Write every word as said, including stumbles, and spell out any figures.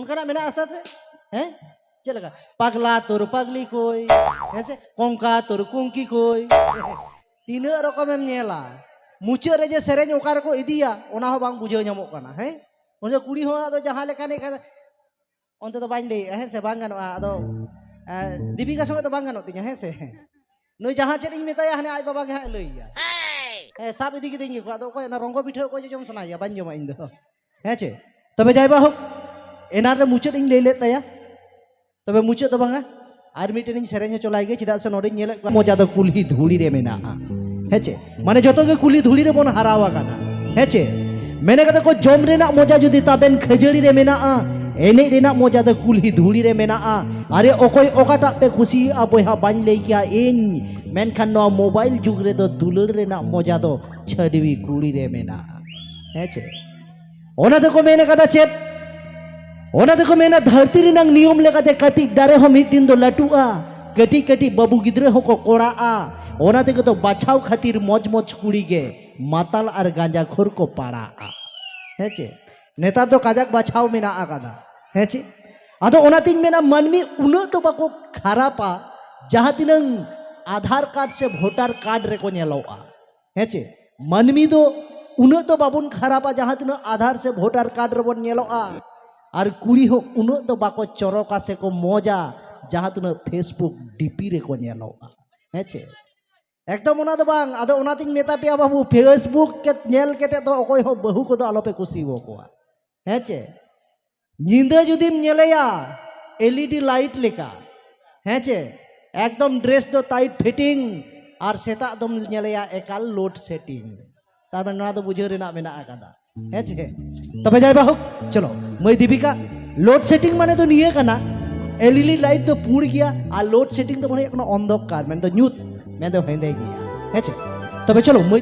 ᱚᱱᱠᱟᱱᱟᱜ ᱢᱮᱱᱟᱜᱼᱟ ᱥᱮ? ᱦᱮᱸ? ᱪᱮᱫ ᱞᱮᱠᱟ? ᱯᱟᱜᱽᱞᱟ ᱛᱳᱨ ᱯᱟᱜᱽᱞᱤ ᱠᱚᱭ, ᱦᱮᱸ ᱥᱮ? ᱠᱚᱝᱠᱟ ᱛᱳᱨ ᱠᱩᱝᱠᱤ ᱠᱚᱭ᱾ ᱛᱤᱱᱟᱹᱜ ᱨᱚᱠᱚᱢᱮᱢ ᱧᱮᱞᱟ, ᱢᱩᱪᱟᱹᱫ ᱨᱮ ᱡᱮ ᱥᱮᱨᱮᱧ ᱚᱠᱟ ᱨᱮᱠᱚ ᱤᱫᱤᱭᱟ, ᱚᱱᱟ ᱦᱚᱸ ᱵᱟᱝ ᱵᱩᱡᱷᱟᱹᱣ ᱧᱟᱢᱚᱜ ᱠᱟᱱᱟ᱾ ᱦᱮᱸ? ᱚᱱᱟ ᱠᱩᱲᱤ ᱦᱚᱸ ᱟᱫᱚ ᱡᱟᱦᱟᱸ ᱞᱮᱠᱟ ᱱᱤᱡ ᱠᱟᱱᱟ, ᱚᱱᱛᱮ ᱫᱚ ᱵᱟᱹᱧ ᱞᱟᱹᱭᱮᱜᱼᱟ, ᱦᱮᱸ ᱥᱮ? ᱵᱟᱝ ᱜᱟᱱᱚᱜᱼᱟ᱾ ᱟᱫᱚ ᱮ, ᱫᱤᱯᱤᱠᱟ ᱥᱚᱸᱜᱮ ᱫᱚ ᱵᱟᱝ ᱜᱟᱱᱚᱜ ᱛᱤᱧᱟ, ᱦᱮᱸ ᱥᱮ? ᱱᱩᱭ ᱡᱟᱦᱟᱸ ᱪᱮᱫ ᱤᱧ ᱢᱮᱛᱟᱭᱟ, ᱦᱟᱱᱮ ᱟᱡ ᱵᱟᱵᱟ ᱜᱮ ᱦᱟᱸᱜ ᱮ ᱞᱟᱹᱭᱟ᱾ ᱦᱮᱸ, ᱥᱟᱵ ᱤᱫᱤ ᱠᱤᱫᱤᱧ ᱜᱮᱠᱚ᱾ ᱟᱫᱚ ᱚᱠᱚᱭ ᱚᱱᱟ ᱨᱚᱝᱜᱚ ᱯᱤᱴᱷᱟᱹ ᱚᱠᱚᱭ ᱡᱚᱡᱚᱢ ᱥᱟᱱᱟᱭᱮᱭᱟ? ᱵᱟᱹᱧ ᱡᱚᱢᱟ ᱤᱧ ᱫᱚ, ᱦᱮᱸ ᱪᱮ? ᱛᱚᱵᱮ ᱡᱟᱭ ᱵᱟ ᱦᱳᱠ, ᱮᱱᱟᱱ ᱨᱮ ᱢᱩᱪᱟᱹᱫ ᱤᱧ ᱞᱟᱹᱭ ᱞᱮᱫ ᱛᱟᱭᱟ᱾ ᱛᱚᱵᱮ ᱢᱩᱪᱟᱹᱫ ᱫᱚ ᱵᱟᱝᱟ, ᱟᱨ ᱢᱤᱫᱴᱮᱱ ᱤᱧ ᱥᱮᱨᱮᱧ ᱦᱚᱪᱚ ᱞᱟᱭ ᱜᱮ, ᱪᱮᱫᱟᱜ ᱥᱮ ᱱᱚᱰᱮᱧ ᱧᱮᱞᱮᱫ ᱠᱚᱣᱟ ᱢᱚᱡᱟ ᱫᱚ ᱠᱩᱞᱦᱤ ᱫᱷᱩᱲᱤ ᱨᱮ ᱢᱮᱱᱟᱜᱼᱟ᱾ ᱦᱮᱸ ᱪᱮ? ᱢᱟᱱᱮ ᱡᱚᱛᱚ ᱜᱮ ᱠᱩᱞᱦᱤ ᱫᱷᱩᱲᱤ ᱨᱮᱵᱚᱱ ᱦᱟᱨᱟᱣ ᱟᱠᱟᱱᱟ, ᱦᱮᱸ ᱪᱮ? ᱢᱮᱱ ᱠᱟᱫᱟ ᱠᱚ, ᱡᱚᱢ ᱨᱮᱱᱟᱜ ᱢᱚᱡᱟ ᱡᱩᱫᱤ ᱛᱟᱵᱮᱱ ᱠᱷᱟᱹᱡᱟᱹᱲᱤ ᱨᱮ ᱢᱮᱱᱟᱜᱼᱟ, ᱮᱱᱮᱡ ᱨᱮᱱᱟᱜ ᱢᱚᱡᱟ ᱫᱚ ᱠᱩᱞᱦᱤ ᱫᱷᱩᱲᱤ ᱨᱮ ᱢᱮᱱᱟᱜᱼᱟ᱾ ᱟᱨᱮ ᱚᱠᱚᱭ ᱚᱠᱟᱴᱟᱜ ᱯᱮ ᱠᱩᱥᱤᱭᱟᱜᱼᱟ ᱵᱚᱭᱦᱟ, ᱵᱟᱹᱧ ᱞᱟᱹᱭ ᱠᱮᱭᱟ ᱤᱧ, ᱢᱮᱱᱠᱷᱟᱱ ᱱᱚᱣᱟ ᱢᱳᱵᱟᱭᱤᱞ ᱡᱩᱜᱽ ᱨᱮᱫᱚ ᱫᱩᱞᱟᱹᱲ ᱨᱮᱱᱟᱜ ᱢᱚᱡᱟ ᱫᱚ ᱪᱷᱟᱹᱰᱣᱤ ᱠᱩᱲᱤ ᱨᱮ ᱢᱮᱱᱟᱜᱼᱟ᱾ ᱦᱮᱸ ᱪᱮ? ᱚᱱᱟ ᱛᱮᱠᱚ ᱢᱮᱱ ᱠᱟᱫᱟ ᱪᱮᱫ? ᱚᱱᱟ ᱛᱮᱠᱚ ᱢᱮᱱᱟ, ᱫᱷᱟᱹᱨᱛᱤ ᱨᱮᱱᱟᱜ ᱱᱤᱭᱚᱢ ᱞᱮᱠᱟᱛᱮ ᱠᱟᱹᱴᱤᱡ ᱫᱟᱨᱮ ᱦᱚᱸ ᱢᱤᱫ ᱫᱤᱱ ᱫᱚ ᱞᱟᱹᱴᱩᱜᱼᱟ, ᱠᱟᱹᱴᱤᱡ ᱠᱟᱹᱴᱤᱡ ᱵᱟᱹᱵᱩ ᱜᱤᱫᱽᱨᱟᱹ ᱦᱚᱸᱠᱚ ᱠᱚᱲᱟᱜᱼᱟ᱾ ᱚᱱᱟ ᱛᱮᱜᱮ ᱫᱚ ᱵᱟᱪᱷᱟᱣ ᱠᱷᱟᱹᱛᱤᱨ ᱢᱚᱡᱽ ᱢᱚᱡᱽ ᱠᱩᱲᱤ ᱜᱮ ᱢᱟᱛᱟᱞ ᱟᱨ ᱜᱟᱸᱡᱟ ᱠᱷᱳᱨ ᱠᱚ ᱯᱟᱲᱟᱜᱼᱟ᱾ ᱦᱮᱸ ᱪᱮ? ᱱᱮᱛᱟᱨ ᱫᱚ ᱠᱟᱡᱟᱠ ᱵᱟᱪᱷᱟᱣ ᱢᱮᱱᱟᱜ ᱟᱠᱟᱫᱟ᱾ ᱦᱮᱸ ᱪᱮ? ᱟᱫᱚ ᱚᱱᱟᱛᱤᱧ ᱢᱮᱱᱟ, ᱢᱟᱹᱱᱢᱤ ᱩᱱᱟᱹᱜ ᱫᱚ ᱵᱟᱠᱚ ᱠᱷᱟᱨᱟᱯᱟ, ᱡᱟᱦᱟᱸ ᱛᱤᱱᱟᱹᱝ ᱟᱫᱷᱟᱨ ᱠᱟᱨᱰ ᱥᱮ ᱵᱷᱳᱴᱟᱨ ᱠᱟᱨᱰ ᱨᱮᱠᱚ ᱧᱮᱞᱚᱜᱼᱟ᱾ ᱦᱮᱸ ᱪᱮ? ᱢᱟᱹᱱᱢᱤ ᱫᱚ ᱩᱱᱟᱹᱜ ᱫᱚ ᱵᱟᱵᱚᱱ ᱠᱷᱟᱨᱟᱯᱟ, ᱡᱟᱦᱟᱸ ᱛᱤᱱᱟᱹᱜ ᱟᱫᱷᱟᱨ ᱥᱮ ᱵᱷᱳᱴᱟᱨ ᱠᱟᱨᱰ ᱨᱮᱵᱚᱱ ᱧᱮᱞᱚᱜᱼᱟ᱾ ᱟᱨ ᱠᱩᱲᱤ ᱦᱚᱸ ᱩᱱᱟᱹᱜ ᱫᱚ ᱵᱟᱠᱚ ᱪᱚᱨᱚᱠᱟ ᱥᱮ ᱠᱚ ᱢᱚᱡᱟ, ᱡᱟᱦᱟᱸ ᱛᱤᱱᱟᱹᱜ Facebook ᱰᱤᱯᱤ ᱨᱮᱠᱚ ᱧᱮᱞᱚᱜᱼᱟ᱾ ᱦᱮᱸ ᱪᱮ? ᱮᱠᱫᱚᱢ ᱚᱱᱟ ᱫᱚ ᱵᱟᱝ᱾ ᱟᱫᱚ ᱚᱱᱟᱛᱤᱧ ᱢᱮᱛᱟ ᱯᱮᱭᱟ ᱵᱟᱹᱵᱩ, Facebook ᱠᱮ-, ᱧᱮᱞ ᱠᱟᱛᱮ ᱫᱚ ᱚᱠᱚᱭ ᱦᱚᱸ ᱵᱟᱹᱦᱩ ᱠᱚᱫᱚ ᱟᱞᱚᱯᱮ ᱠᱩᱥᱤ ᱟᱠᱚᱣᱟ᱾ ᱦᱮᱸ ᱪᱮ? ᱧᱤᱫᱟᱹ ᱡᱩᱫᱤᱢ ᱧᱮᱞᱮᱭᱟ ᱮᱞ ᱤ ᱰᱤ ᱞᱟᱭᱤᱴ ᱞᱮᱠᱟ, ᱦᱮᱸ ᱪᱮ, ᱮᱠᱫᱚᱢ ᱰᱨᱮᱥ ᱫᱚ ᱴᱟᱭᱤᱴ ᱯᱷᱤᱴᱤᱝ, ᱟᱨ ᱥᱮᱛᱟᱜ ᱫᱚᱢ ᱧᱮᱞᱮᱭᱟ ᱮᱠᱟᱞ ᱞᱳᱰ ᱥᱮᱴᱤᱝ᱾ ᱛᱟᱨ ᱢᱟᱱᱮ ᱱᱚᱣᱟ ᱫᱚ ᱵᱩᱡᱷᱟᱹᱣ ᱨᱮᱱᱟᱜ ᱢᱮᱱᱟᱜ ᱟᱠᱟᱫᱟ, ᱦᱮᱸ ᱪᱮ? ᱛᱚᱵᱮ ᱡᱟᱭ ᱵᱟ ᱦᱳᱠ, ᱪᱚᱞᱚ, ᱢᱟᱹᱭ ᱫᱤᱯᱤᱠᱟ, ᱞᱳᱰ ᱥᱮᱴᱤᱝ ᱢᱟᱱᱮ ᱫᱚ ᱱᱤᱭᱟᱹ ᱠᱟᱱᱟ, ᱮᱞ ᱤ ᱰᱤ ᱞᱟᱭᱤᱴ ᱫᱚ ᱯᱩᱸᱰ ᱜᱮᱭᱟ, ᱟᱨ ᱞᱳᱰ ᱥᱮᱴᱤᱝ ᱫᱚ ᱢᱟᱱᱮ ᱦᱩᱭᱩᱜ ᱠᱟᱱᱟ ᱚᱱᱫᱷᱚᱠᱟᱨ, ᱢᱮᱱᱫᱚ ᱧᱩᱛ, ᱢᱮᱱᱫᱚ ᱦᱮᱸᱫᱮ ᱜᱮᱭᱟ, ᱦᱮᱸ ᱪᱮ? ᱛᱚᱵᱮ ᱪᱚᱞᱚ, ᱢᱟᱹᱭ